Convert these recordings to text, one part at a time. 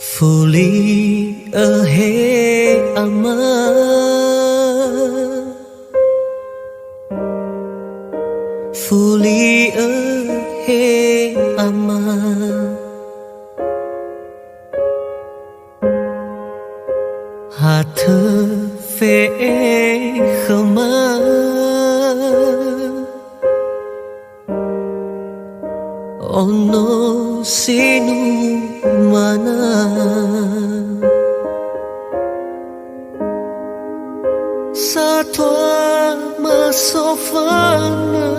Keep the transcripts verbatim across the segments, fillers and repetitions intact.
Fuli õ he Ama, fuli õ he Ama, ha tö fe'e khöma. Ono si numana, satua ma sofana,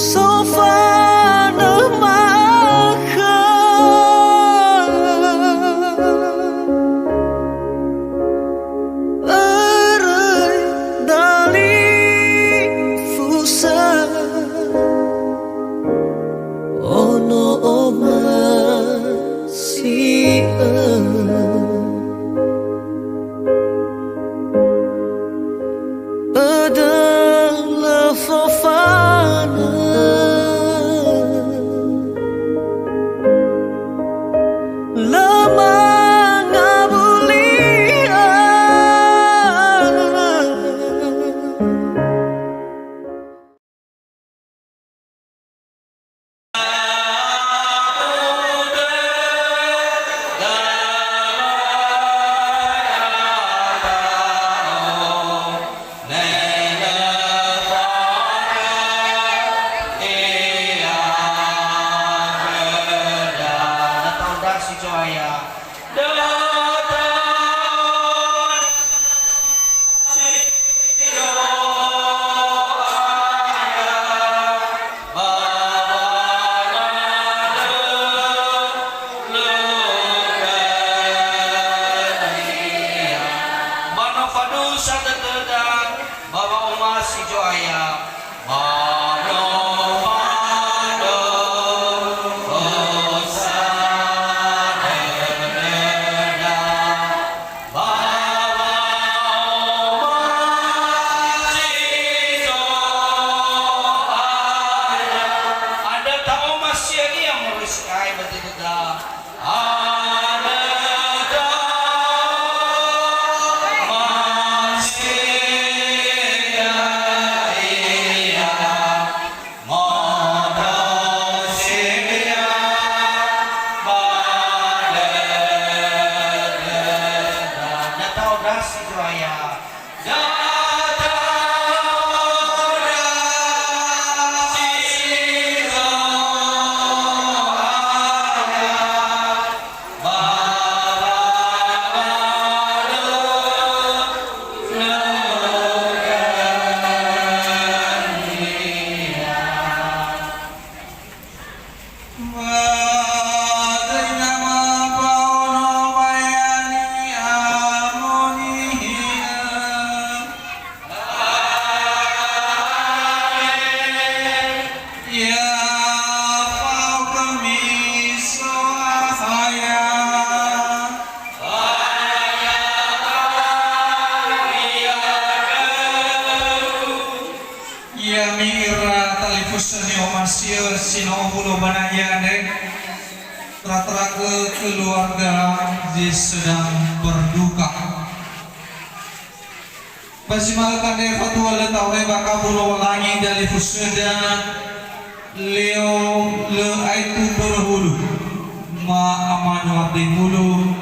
sofana makha. Öröi dalifusö, ono omasi'ö. Ödö lö fofana, lö mangawuli'ö. Ba no fadusa dödöda, ba wa'omasi Zo'aya. Ba no fadusa dödöda, ba wa'omasi Zo'aya. Andrö ta'omasi'ö-Nia moroi si'ai ba dödöda. Ya fao khömi So'aya. Ya'ami ira talifusö ni'omasi'ö si no owulo ba nahia andre, tera-tera khö keluarga zi sedang berduka. Ba zi ma'ökhö andre fatua lö ta'ohe ba kabu Lowalangi dalifusöda, Leo lö aetu mbörö hulu, ma Ama Nuardi hulu.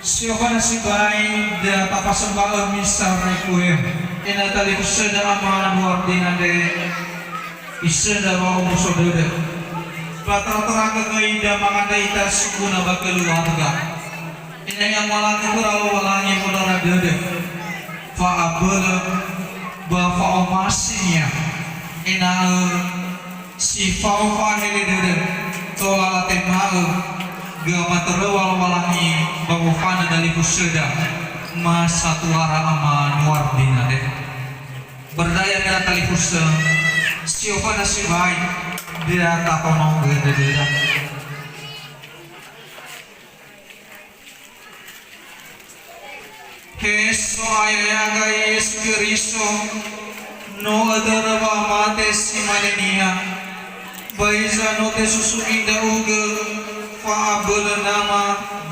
Si oföna sibai, da tafasömba'ö misa requiem. Ena'ö talifusöda Ama Nuardi andre, isöndra wa'omuso dödö. Ba tera-tera khö göi da mangandrö ita sukuna ba keluarga. Ena'ö i'amalakö khöra Lowalangi wondrara dödö, fa'abölö ba fa'omasi-Nia, ena'ö si fao fa'ahede dödö, tola latema'ö göi amatöröŵa Lowalangi ba wofanö dalifusöda, ma satuara Ama Nuardi andre. Berdaya ira talifusö, si oföna sibai, da tahonogö dödöda. He So'aya ya'aga Yesu Keriso, no ödöra wa'amate si mane niha, Ba hiza no tesusugi ndra'ugö fa'abölö Nama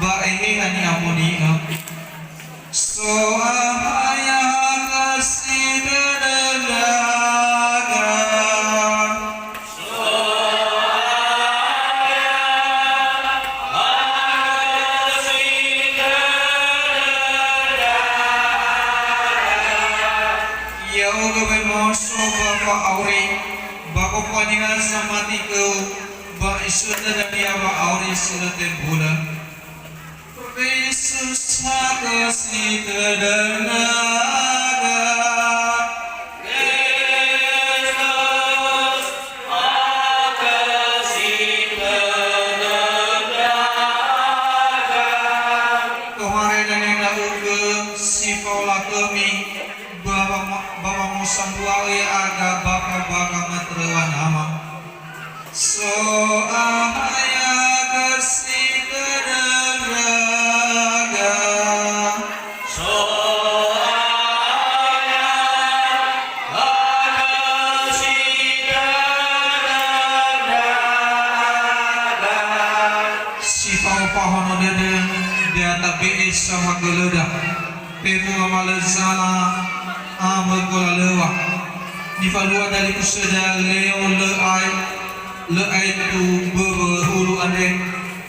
ba Eheha ni'amoni'ö. So'aya hakhö si dödö ndra'aga. Ya'ugö wemoso ba fa'auri, ba gofania samati khöu, ba isöndra dania wa'auri si lö tembulö. Yesus hakhö si dödö ndra'aga. Yesus hakhö si dödö ndra'aga. Tohare dania ndra'ugö si fao lakhömi, ba wama-, ba wamosambua'ö ya'aga bakha ba gamatöröŵa Nama. So'aya hakhö si dödö ndra'aga. So'aya hakhö si dödö ndra'aga. Si fao faohonö dödö, dea tabe'e saohagölöda. Fefu ngawalö zala, a möi golalöŵa. Nifalua dalikusöda Leo lö ae-, lö aetu mböwö hulu andre,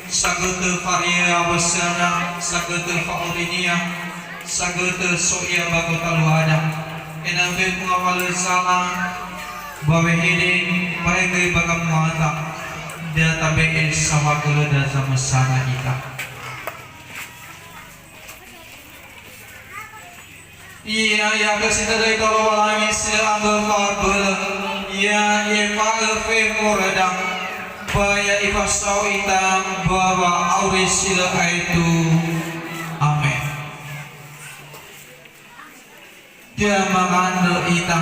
sagötö faria wösöna, sagötö fa'aurinia, sagötö so ia ba gotaluada. Ena'ö fefu ngawalö zala, ba wehede, ba egöi ba gamuata, dea tabe'e saohagölöda zamösana ita. Ia, ia, hakhö si dödö ita Lowalangi si lö ambö fa'abölö. Ia, I'efa'ö fefu röda, ba ya ifasao ita ba wa'auri si lö aetu. Amen. Dea mangandrö ita.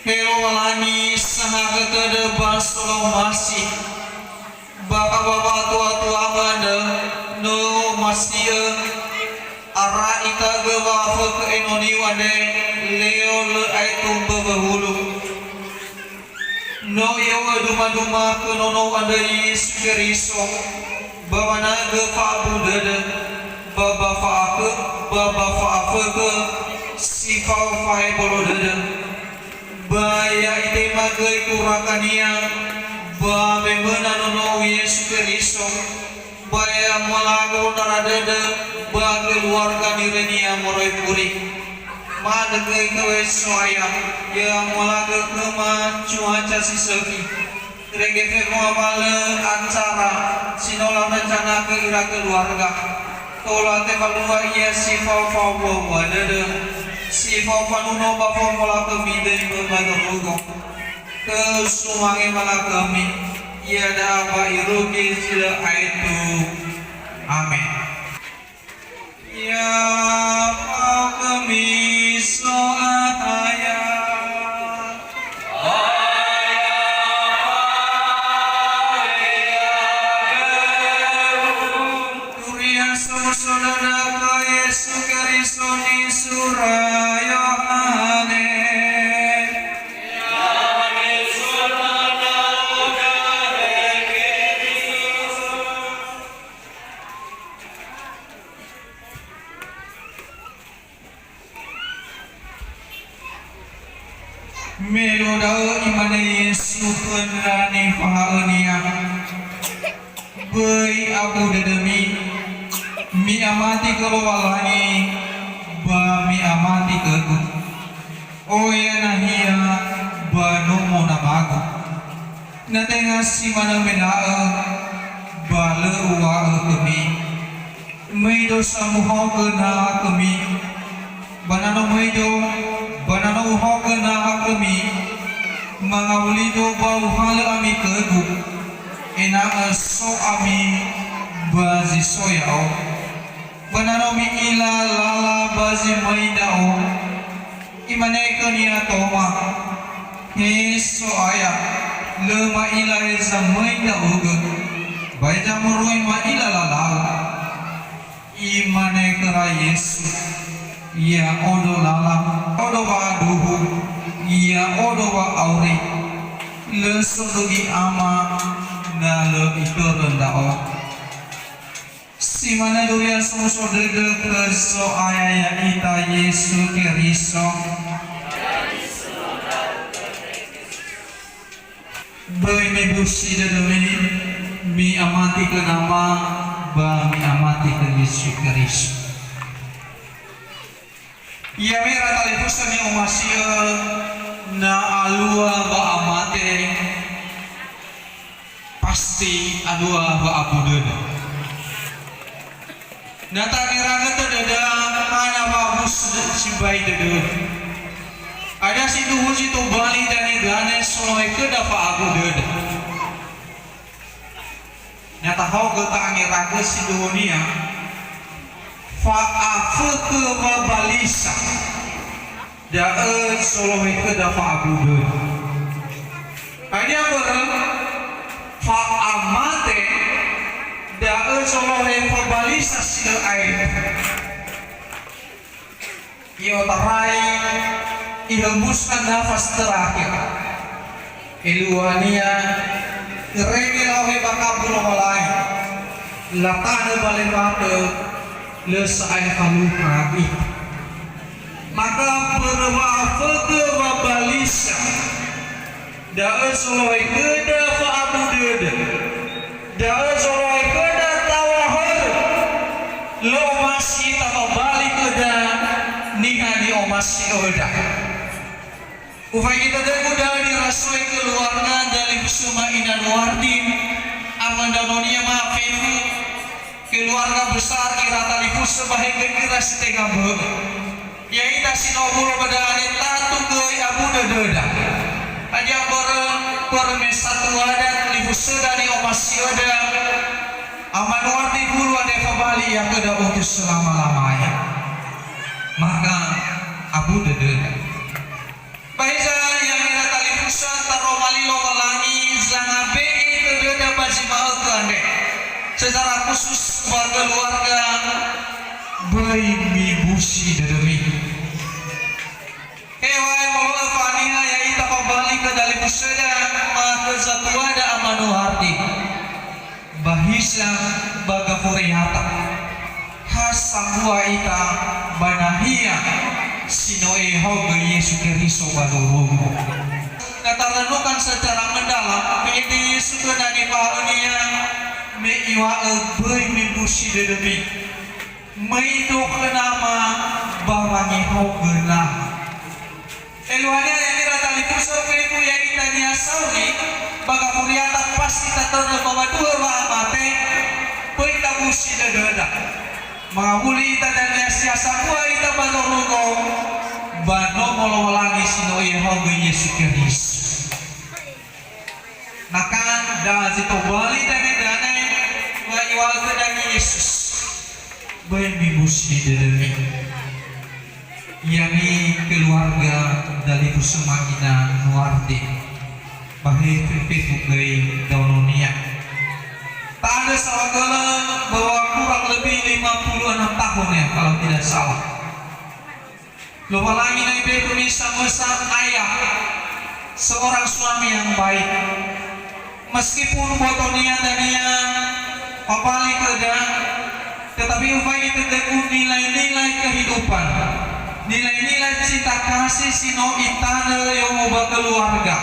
He Lowalangi, sahakhö tödö ba solo'ö omasi, ba ba wa'atuatuamö andrö, no omasi'ö, ara ita'ögö wa'afökhö enoniu andre, Leo lö aetu mböwö hulu. No i'o'ö dumaduma khö nonou andrö Yesu Keriso, ba wana'ögö fa'abu dödö, ba ba fa'akhö-, ba ba fa'afökhö si fao fahebolo dödö. Ba ya itema göi kurakania, ba wemöna nonou Yesu Keriso, ba ya mu'alaga wondrara dödö ba keluarga nirönia moroi furi. Ma'andrö göi khö So'aya, ya mu'alaga khöma cuaca si sökhi. Irege fefu ngawalö acara si no larencanakhö ira keluarga. Tola tefalua ia si fao-fao buabua dödö, si fao fanuno ba fao molakhömi döi möi ba zorugo. Khöu sumange molakhömi, iada'a ba irugi zi lö aetu. Amen. Ya fao khömi So'aya. Turia somuso dödö khö Yesu Keriso nisura Yohane. Me luo da'ö Imane Yesu khö ndra nifahaö-Nia, "Böi abu dödömi, mi'amati khö Lowalangi, ba mi'amati khö-Gu. Oya nahia ba nomo Nama-Gu. Na tenga si manö mena'ö, ba lö Uŵa'ö khömi, 'Möido sa muhaogö naha khömi.' Ba na no möido, ba na no Uhaogö naha khömi, mangawulido ba Uhalö ami khö-Gu, ena'ö so ami ba zi so Ya'o. Ba na no mi'ila lala ba zi möi Ndra'o." Imane khönia Toma, "He So'aya, lö ma'ila heza möi Ndra'ugö, ba heza moroi ma'ila lalau?" Imane khöra Yesu, "Ya'odo lala, ya'odo wa'aduhu, ya'odo wa'a-, Auri, lö sondrugi Ama na lö Itörö ndra'o. Si manö duria somuso dödö khö Zo'aya ya'ita Yesu Keriso. Böi mibusi dödömi, mi'amati khö Nama, ba mi'amati khö Yesu Keriso. Ya'ami ira talifusö ni'omasi'ö, na alua wa'amate, pasti alua wa'abu dödö. Na tangeragö tödöda, hana wa'abu si-, sibai dödö. Hadia sindruhu zi tobali danedane solohe khöda fa'abu dödö. Na tahaogö ta'angeragö sindruhunia, fa'afökhö wabalisa, da'ö solohe khöda fa'abu dödö. Hadia mbörö? Fa'amate, da'ö solohe fabalisa si lö aetu. I'otarai ihembuskan nafas terakhir. Eluahania, irege la'ohe ba kabu Lowalangi. Latanö ba lembatö, lö sa'ae falukha ita. Maka mbörö wa'afökhö wabalisa, da'ö solohe khöda fa'abu dödö. Da'ö solohe khöda taŵa horö. Lö omasi ita fabali khöda niha ni'omasi'öda. Ufaigi tödögu da'ö nirasoe keluarga dalifusöma ina Nuardin, awö ndraononia ma fefu, keluarga besar ira talifusö ba hegöi ira si tenga bö'ö. Ya'ita si no obulo ba da'e tatu göi abu dödöda. Hadia mbörö? Mbörö me satuada talifusöda ni'omasi'öda, Ama Nuardin wulu andre fabali ia khöda untuk selama-lamanya. Maka abu dödöda. Ba hiza, ya'ami ira talifusö, taroma li Lowalangi, zangabe'e tödöda ba zi ma'ökhö andre. Secara khusus ba keluarga, böi mibusi dödömi. Heŵa'ae molo'ö faniha ya'ita fabali khö dalifusöda, ba khö zatuada Ama Nuardin. Ba hiza ba gafuriata, ha sambua ita ba nahia si no Ihaogö Yesu Keriso ba zorugo. Na tarenungkan secara mendalam, pede Yesu khö nifahaö-Nia, me Iŵa'ö, böi mibusi dödömi. Möido khö Nama ba wangehaogö naha. Eluahania ya'ami ira talifusö, fefu ya'ita niha sauri, ba gafuriata pasti tatörö ba ŵaduhö wa'amate, böi tabusi dödöda. Mangawuli ita dania si ha sambua ita ba zorugo, ba Nomo Lowalangi si no Ihaogö Yesu Keriso. Maka, da zi tobali danedane, wa Iŵa'ö khöda Yesus, böi mibusi dödömi. Ya'ami keluarga dalifusöma ina Nuardin, ba he fefu göi ndraononia. Ta'andrö saohagölö bahwa kurang lebih lima puluh enam tahun ya, kalau tidak salah. Lowalangi no Ibe'e khömi samösa ayah, seorang suami yang baik. Meskipun botonia dania fabali khöda, tetapi ufaigi tödögu nilai-nilai kehidupan, nilai-nilai cinta kasih si no itanö yomo ba keluarga,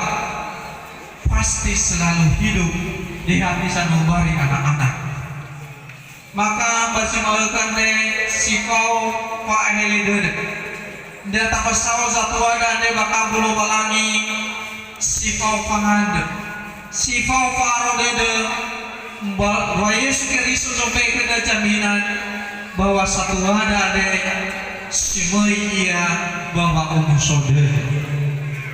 pasti selalu hidup di hati sanubari anak-anak. Maka ba zi ma'ökhö andre si fao fa'ahele dödö. Ndra tafasao zatuada andre ba kabu Lowalangi si fao fangandrö, si fao fa'aro dödö, ba wa Yesu Keriso zombe'e khöda jaminan bahwa satuada andre si möi ia ba wa'omuso dödö.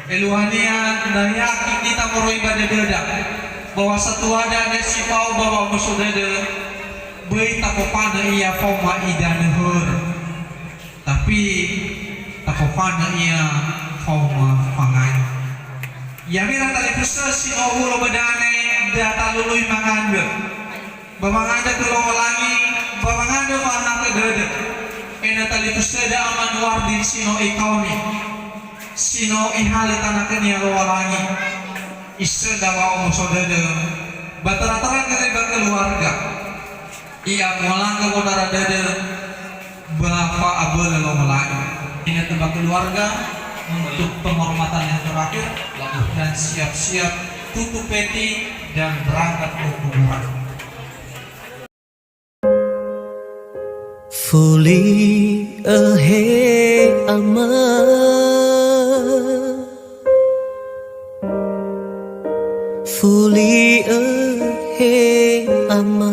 Eluahania, na yakin ita moroi ba dödöda bahwa satuada andre si fao ba wa'omuso dödö, böi tafofanö ia faoma idanö hörö, tapi tafofanö ia faoma fangai. Ya'ami ira talifusö si no ulo ba dane, da talului mangandrö. Ba mangandrö khö Lowalangi, ba mangandrö fanakhö dödö. Ena'ö talifusöda Ama Nuardin si no ikaoni. Si no Ihalö tanakö-Nia Lowalangi, Isöndra wa'omuso dödö, ba tara-tara göi ba keluarga. I'amualagö wondrara dödö, ba fa'abölö Lowalangi. Ingatkan ba keluarga untuk penghormatan yang terakhir, dan siap-siap tutup peti dan berangkat ke kuburan. Fuli'ö he Ama, fuli'ö he Ama,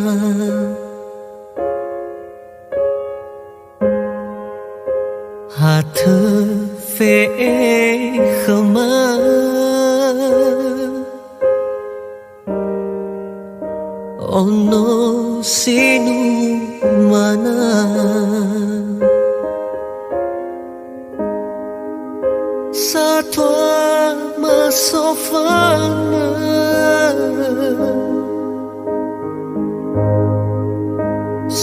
ha töfe'e khöma. Ono si numana, satua masofana,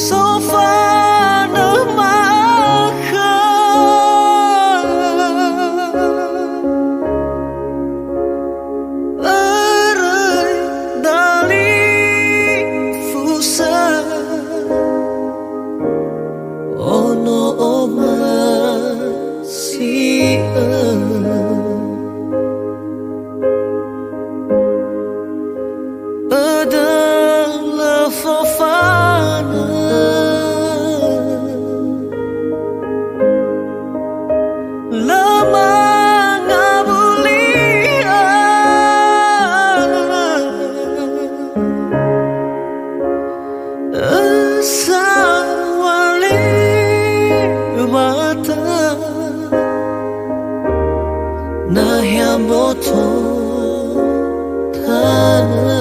sofana makha. Öröi dalifusa, ono omasi'ö. Ödöla fofana, lö mangabuli'ö. Ösa wali bata nahia mboto tanö.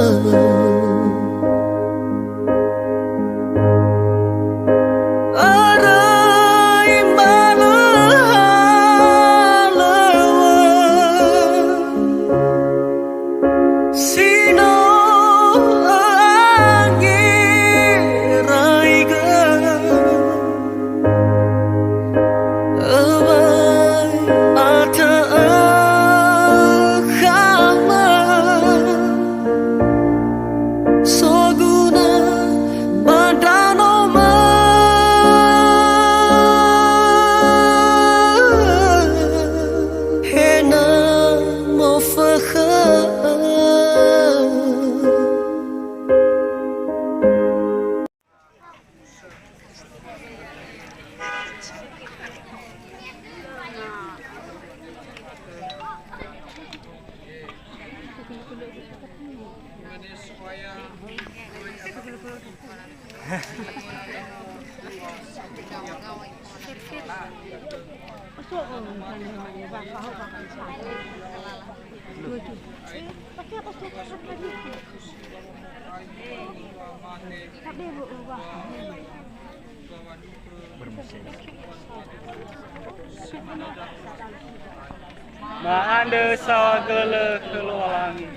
Ödöi mbanö halöŵö, si no ö'angeraigö. Öŵa'ö atö'ö khama, soguna ba ndra'o ma, he na mofökhö'ö. Ma'andrö saohagölö khö Lowalangi.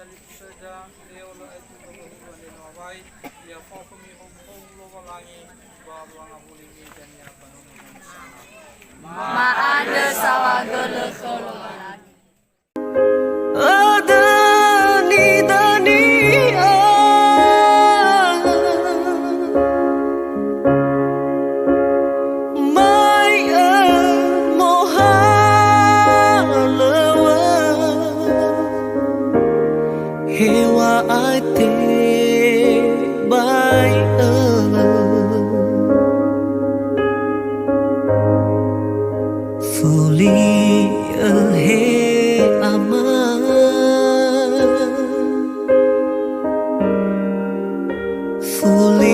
Saja, leo lö aetu lö wahulu andre no awai, ya fao khömi howu-howu Lowalangi, ba wangawuli mi dania ba nomo-Nomo Sanga. Ma'andrö saohagölö khö Lowalangi. Ödöni-dönia. Mai ömohalöŵö, heŵa'ae tebai öŵö. Fuli öhe ama. Fuli